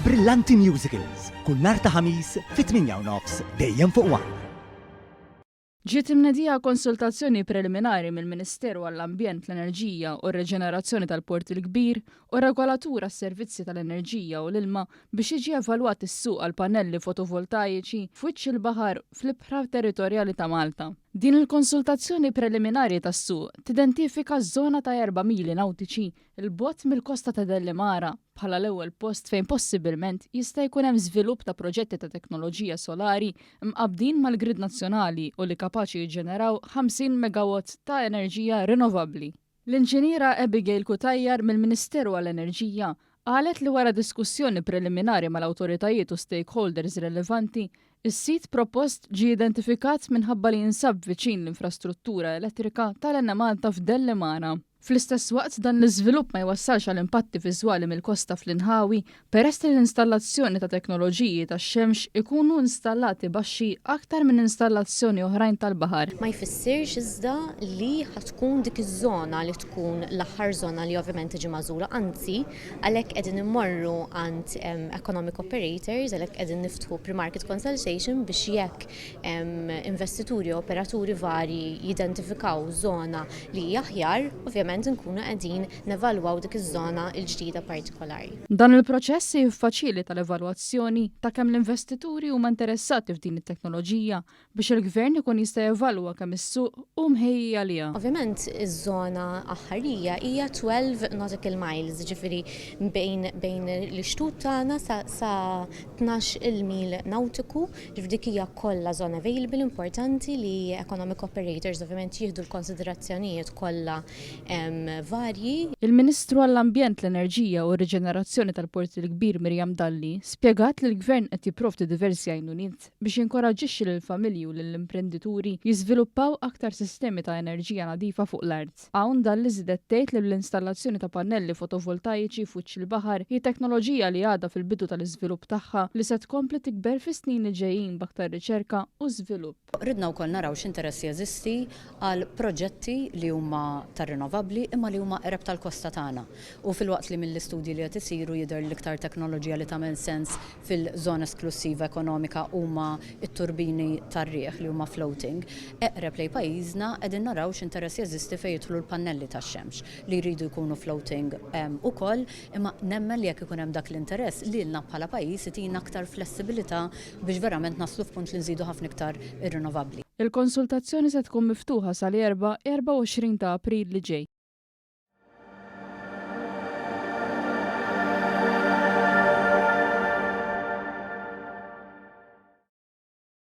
Brillanti Musicals, kull nhar ta' Ħamis fit-8 u nofs dejjem fuq One. Ġiet imnedija konsultazzjoni preliminari mill-Ministeru għall-Ambjent, l-Enerġija u r-Reġenerazzjoni tal-Port il-Kbir u regolatur għas-servizzi tal-enerġija u l-ilma biex jiġi evalwat is-suq għal pannelli fotovoltaiċi f'wiċċ il-baħar fl-ibħra territorjali ta' Malta. Din il-konsultazzjoni preliminari tas-suq tidentifika żona ta' 4 mili nautiċi 'l bogħod mill-kosta ta' Delimara bħala l-ewwel post fejn possibilment jista' jkun hemm żvilupp ta' proġetti ta' teknoloġija solari mqabbdin mal-grid nazzjonali u li kapaċi jiġġeneraw 50 megawatt ta' enerġija rinnovabbli. L-Inġiniera Abigail Cutajar mill-Ministeru għall-Enerġija qalet li wara diskussjoni preliminari mal-awtoritajiet u stakeholders relevanti, is-sit propost ġie identifikat minħabba li jinsab viċin l-infrastruttura elettrika tal-Enemalta f'Dellimara. Fl-istess waqt, dan l-iżvilupp ma jwassalx għal impatti viżwali mill-kosta fl-inħawi peress li l-installazzjoni ta' teknoloġiji tax-xemx ikunu installati baxxi aktar minn installazzjoni oħrajn tal-baħar. Ma jfissirx iżda li ħa tkun dik iż-żona li tkun l-aħħar żona li ovvjament tiġi magħżula, anzi għalhekk qegħdin immorru għand economic operators, għalhekk qegħdin niftħu pre-market consultation biex jekk investituri u operaturi varji jidentifikaw żona li hija aħjar, ovvjament nkunu qegħdin nevalwaw dik iż-żona l-ġdida partikolari. Dan il-proċess se jiffaċilita l-evalwazzjoni ta' kemm l-investituri huma interessati f'din it-teknoloġija biex il-gvern ikun jista' jevalwa kemm is-suq hu mħejji għaliha. Ovvjament iż-żona aħħarija hija 12 nautical miles, ġifieri bejn l-ixtut tagħna sa 12 mil nautiku, ġifieri dik hija kollha żona available. Importanti li economic operators ovvjament jieħdu l-konsiderazzjonijiet kollha varji. Il-Ministru għall-Ambjent, l-Enerġija u r-Riġenerazzjoni tal-Port il-Kbir Miriam Dalli spjegat li l-Gvern qed jipprovdi diversi għajnuniet biex jinkoraġġixxi lill-familji u lill-imprendituri jiżviluppaw aktar sistemi ta' enerġija nadifa fuq l-art. Hawn Dalli żiedet tgħid li l-installazzjoni ta' pannelli fotovoltaiċi f'wiċċ il-baħar hi teknoloġija li għadha fil-bidu tal-iżvilupp tagħha li se tkompli tikber fis-snin li ġejjin b'aktar riċerka u żvilupp. Ridna wkoll naraw x'interess jeżisti għal proġetti li huma tar-rinnovabbli imma li huma qreb tal-kosta tagħna. U filwaqt li mill-istudji li qed isiru jidher l-iktar teknoloġija li tagħmel sens fil-żona esklussiva ekonomika huma t-turbini tar-riħ li huma floating, eqreb lejn pajjiżna qegħdin naraw x'interess jeżisti fejn jidħlu l-pannelli tax-xemx li jridu jkunu floating ukoll, imma nemmen li jekk ikun hemm dak l-interess, lilna bħala pajjiż itina aktar flessibilità biex verament naslu f'punt li nżidu ħafna iktar ir-rinnovabbli. Il-konsultazzjoni se tkun miftuħa sal-Erbgħa 24 ta' April li ġej.